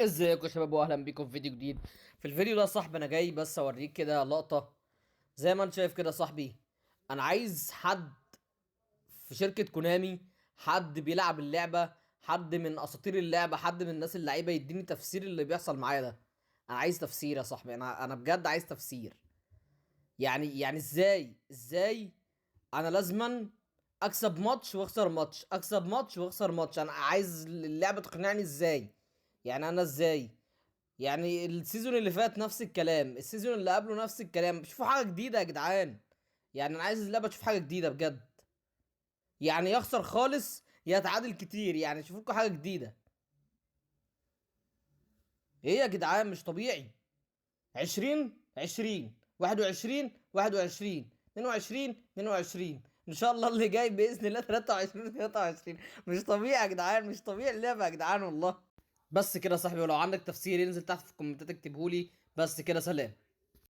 ازيكم يا شباب، واهلا بيكم في فيديو جديد. في الفيديو ده يا صاحبي انا جاي بس اوريك كده لقطة. زي ما انت شايف كده يا صاحبي، انا عايز حد في شركة كونامي، حد بيلعب اللعبة، حد من اساطير اللعبة، حد من الناس اللعيبة يديني تفسير اللي بيحصل معايا ده. انا عايز تفسير يا صاحبي، انا بجد عايز تفسير. يعني ازاي انا لازما اكسب ماتش واخسر ماتش، اكسب ماتش واخسر ماتش؟ انا عايز اللعبة تقنعني ازاي، يعني انا ازاي؟ يعني ال season اللي فات نفس الكلام، ال season اللي قبله نفس الكلام. شوفوا حاجة جديدة يا جدعان. يعني انا عايز اللعبة تشوف حاجة جديدة بجد. يعني يخسر خالص يا يتعادل كتير، يعني شوفوا لكم حاجة جديدة. ايه يا جدعان، مش طبيعي. 20 20 21 21 22 22، ان شاء الله اللي جاي باذن الله 23 23. مش طبيعي يا جدعان، مش طبيعي اللعبة يا جدعان والله. بس كده يا صاحبي، ولو عندك تفسير ينزل تحت في الكومنتات اكتبهولي. بس كده، سلام.